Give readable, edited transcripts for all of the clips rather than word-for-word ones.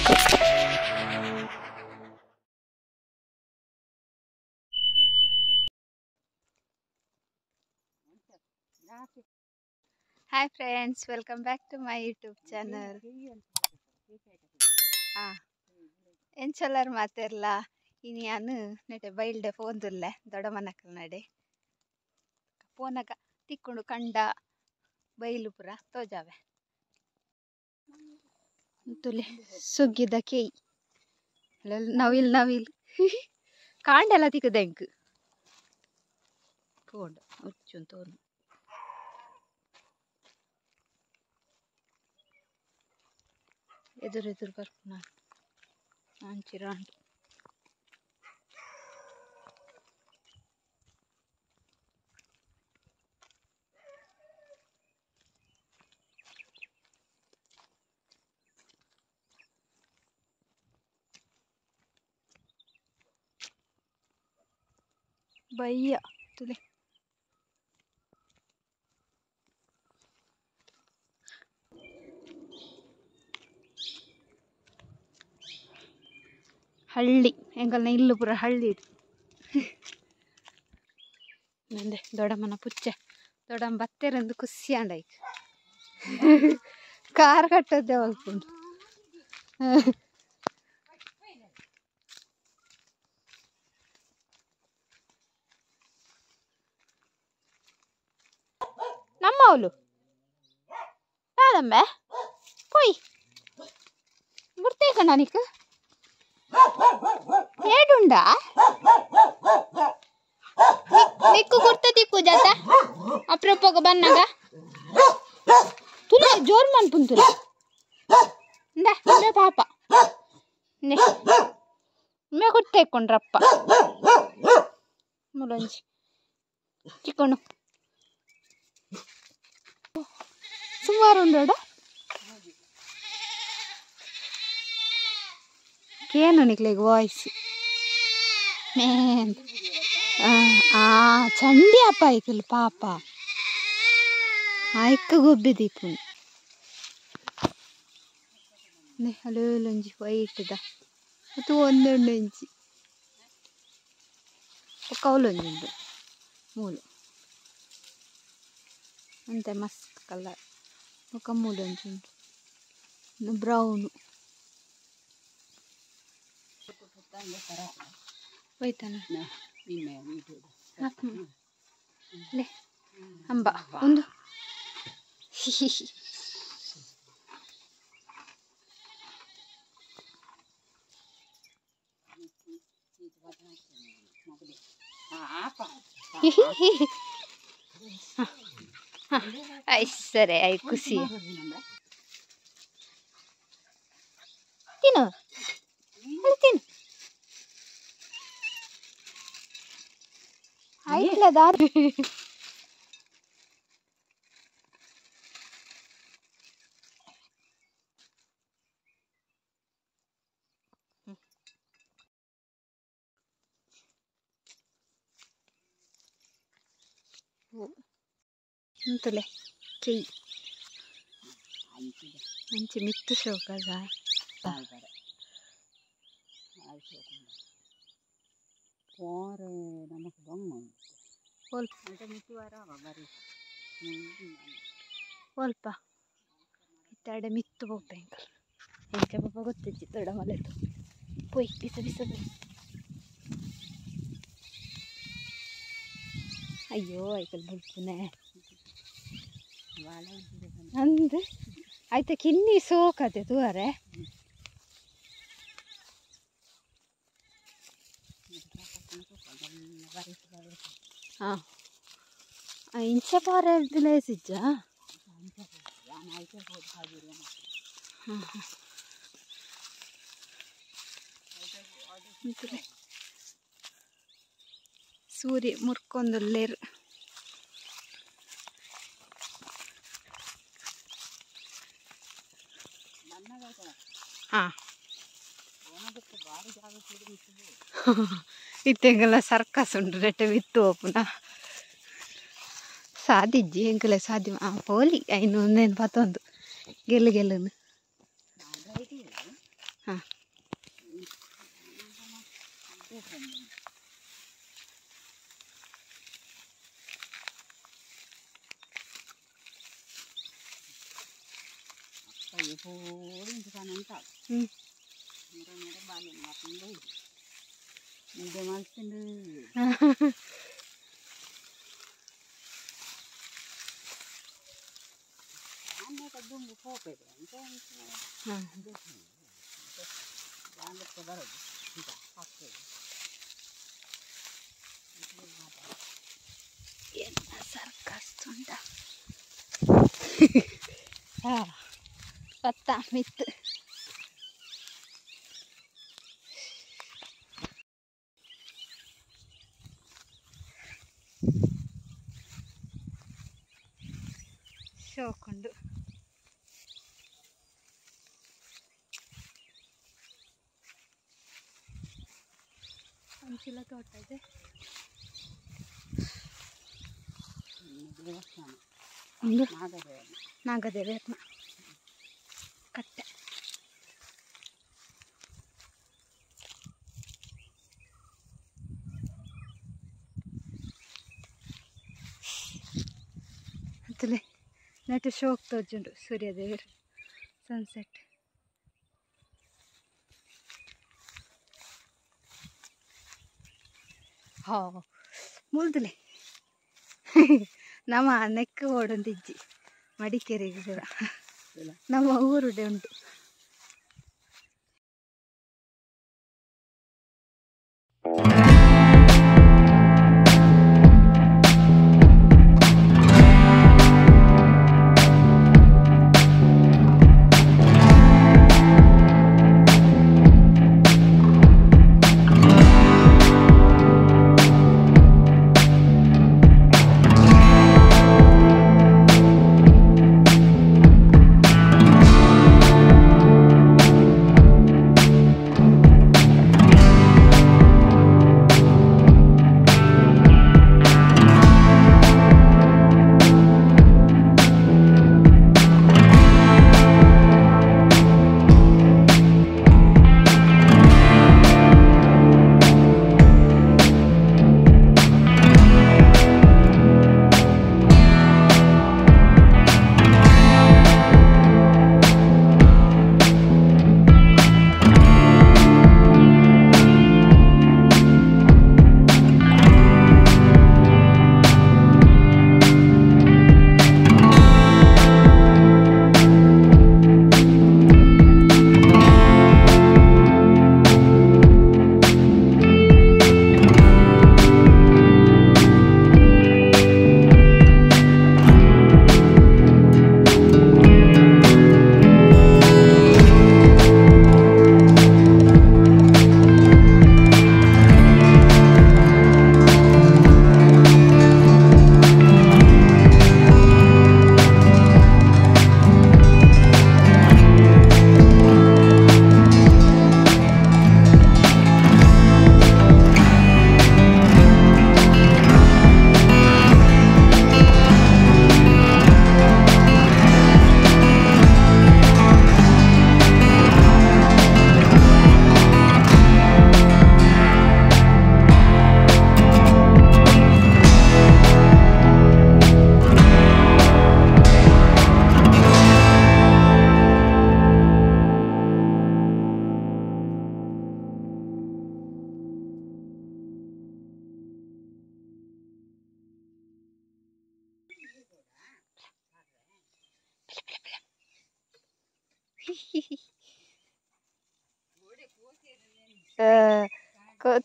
Hi friends, welcome back to my YouTube channel. ಎಂಚಲರ್ ಮಾತೆರ್ಲ ಇನಿ ಯಾನು ನೆಟೆ ಬೈಲ್ಡೆ ಪೋಂದುಲ್ಲೆ ದೊಡ್ಡಮನಕಲ್ ನಡೆ ಪೋನಗ ತಿಕ್ಕೊಂಡು ಕಂಡ ಬೈಲು ಪುರ ತೋಜಾವೆ ತುಲೆ ಸುಗ್ಗಿದ ಕೇಯಿ ನವಿಲ್ ನವಿಲ್ ಕಾಂಡೆಲ್ಲ ತಿಕ್ಕದೆ ಎಂಕ್ ಪೋಂಡು ಉಚ್ಚುಂತೋನು ಎದುರು ಎದುರು ಬರ್ಪುನ ಅಂಚಿರಾಂಡು ಬಯ್ಯ ತುಲೆ ಹಳ್ಳಿ ಎಂಕಲ್ನ ಇಲ್ಲು ಪೂರ ಹಳ್ಳಿ ನಂದೆ ದೊಡ್ಡಮ್ಮನ ಪುಚ್ಚೆ ದೊಡ್ಡಮ್ಮ ಬತ್ತೆರಂದು ಖುಷಿ ಅಂಡೈಕ್ ಕಾರ್ ಕಟ್ಟದ್ದೆ ಹೊಲ್ಪುಂಡು ನಮ್ಮವಳು ಯಾದಮ್ಮೆ ಪೋಯ್ ಬರ್ತೇಕ ನಾನಿಕ್ ಏಡುಂಡಾ ನಿಕ್ಕು ಗುರ್ತ ತಿಕ್ಕು ಜಾತ ಅಪ್ರೂಪಕ್ಕೆ ಬನ್ನಾಗ ತುಲ ಜೋರ್ ಮನ್ಪುಂತುಲ ಇಂದ ಇಂದ ಪಾಪ ಮೇ ಗುರ್ತ ಇಕ್ಕೊಂಡ್ರಪ್ಪ ಮುಲಂಜಿ ಚಿಕ್ಕಣು ಸುಮಾರು ಉಂಡೋಡ ಕೇನು ನಿಕ್ಲೆಗ್ ವಾಯ್ಸ್ ಮೇನ್ ಆ ಚಂಡಿ ಅಪ್ಪ ಐಕಲ್ ಪಾಪ ಆಯ್ಕ ಗೊಬ್ಬೆ ದೀಪುನು ಅಲೋಲೊಂಜಿ ವೈಟ್ದ ಮತ್ತು ಒಂದೊಂದು ಇಂಚಿ ಕೌಲೊಂಜಿ ಉಂಡು ಮೂಲು ಅಂತೆ ಮಸ್ತ್ ಕಲರ್ ఒక ಮೂಲೊಂಜಿ ಉಂಡು ಬ್ರೌನು ಹೋಯ್ತಾನ ಲೇ ಅಂಬ ಒಂದು ಸರಿ I ಖುಷಿ ತಿನ್ನು ತಿನ್ನು ಐಟ್ಲ ದಾರಿ ಅಂತಲೇ ಕೆಯ್ ಅಂಚೆ ಮಿತ್ತು ಶೋಕದ ಒಲ್ಪ ಇತ್ತಾಡೆ ಮಿತ್ತು ಪೋಪೆ ಅಂಕಲ್ ಎಂಚ ಪಾಪ ಗೊತ್ತಿಜ್ಜಿ ದೊಡ್ಡ ಮಲೆದು ಪೋಯ್ ಬಿಸ ಬಿಸ ಅಯ್ಯೋ ಐಕಲ್ ಬುಲ್ಪುನೆ ಅಂದು ಆಯ್ತಾ ಕಿನ್ನಿ ಸೋಕತೆ ತೂವರೆ ಹಾಂ ಇಂಚ ಪಾರೆ ಪ್ಲೇಸ್ ಇಜ್ಜಾ ಹಾಂ ಹಾಂ ಸೂರ್ಯ ಮುರ್ಕೊಂದುಲ್ಲೇರು ಹಾಂ ಇತ್ತೆಂಗಲ ಸರ್ಕಸ್ ಉಂಟು ನೆಟ್ಟೆ ಮಿತ್ತು ಓಪುನ ಸಾದಿಜ್ಜಿ ಎಂಕಲೆ ಸಾದಿ ಪೋಲಿ ಐನು ಒಂದೇನು ಪತ್ತೊಂದು ಗೆಲ್ಲು ಗೆಲ್ಲುನು ಹಾಂ ಸರ್ಕಸ್ ಉಂಟ ಪತ್ತ ಮಿತ್ತು ಶೋಕುಂಡು ಅಂಚಿಲ ತೋಟ ಇದೆ ಒಂದು ನಾಗದೇವಿ ಆತ್ಮ ಕಟ್ಟೆ ಅಂತಲೇ ನಟ ಶೋಕ್ ತೋಜುಂಡು ಸೂರ್ಯದೇವರು ಸನ್ಸೆಟ್ ಹಾ ಮುಲ್ದಲೆ ನಮ್ಮ ನೆಕ್ ಓಡೊಂದಿಜ್ಜಿ ಮಡಿಕೇರಿಗೆ ಕೂಡ ನಮ್ಮ ಊರುಡೆ ಉಂಟು.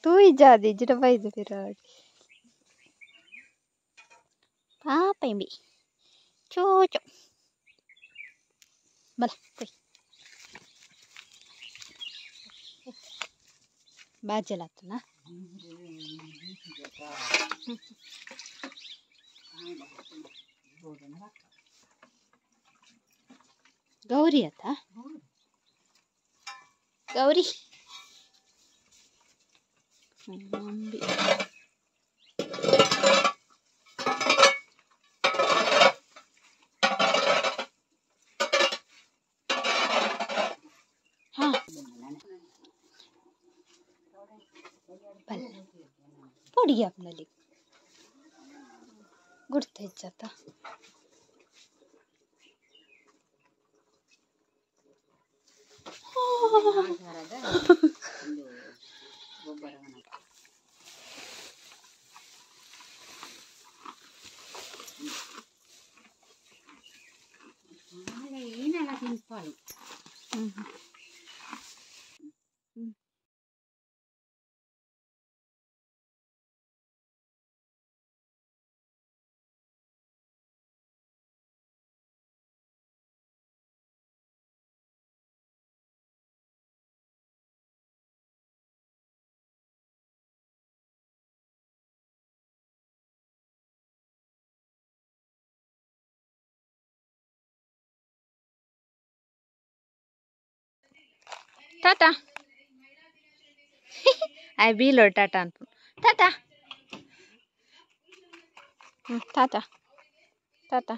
ತೂ ಇಜ್ಜಾದಿ ಇಜ್ಜಿಡ ಬೈದು ಪಿರಾಡ್ ಪಾಪ ಇಂಬಿ ಚೋಚೋ ಬಲ ಕೊಯ್ ಬಾಜಲಾತನ ಗೌರಿ ಆತ ಗೌರಿ ಅಂಬಿ ಹಾ ಪೊಡಿಗೆ ಆಪುಂಡಲ್ಲಿ ಗುರ್ತ ಹೆಚ್ಚಾತ. ಟಾಟಾ I ಬೀಲೋ ಟಾಟಾ ಅನ್ಪು ಟಾಟಾ ಟಾಟಾ ಟಾಟಾ.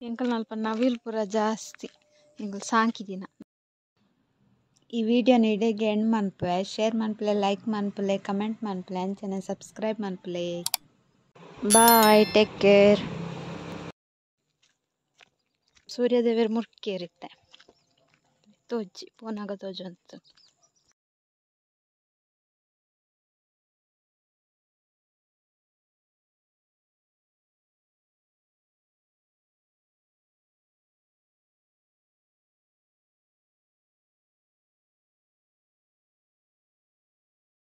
ಎಂಕಲ್ ನಲ್ಪ ನವಿಲ್ ಪೂರ ಜಾಸ್ತಿ ಎಂಕಲ್ ಸಾಂಕಿದಿನ. ಈ ವಿಡಿಯೋನ ಇಡೆಗೆ ಎಂಡ್ ಮನ್ಪುವೆ. ಶೇರ್ ಮನ್ಪುಲೆ, ಲೈಕ್ ಮನ್ಪುಲೆ, ಕಮೆಂಟ್ ಮನ್ಪುಲೆ, ಅಂಚನೆ ಸಬ್ಸ್ಕ್ರೈಬ್ ಮನ್ಪುಲೆ. Bye, take care. ಸೂರ್ಯದೇವರು ಮುರ್ಕೇರಿತ್ತೆ ತೋಜಿ ಪೋನಾಗ ತೋಜು ಅಂತ.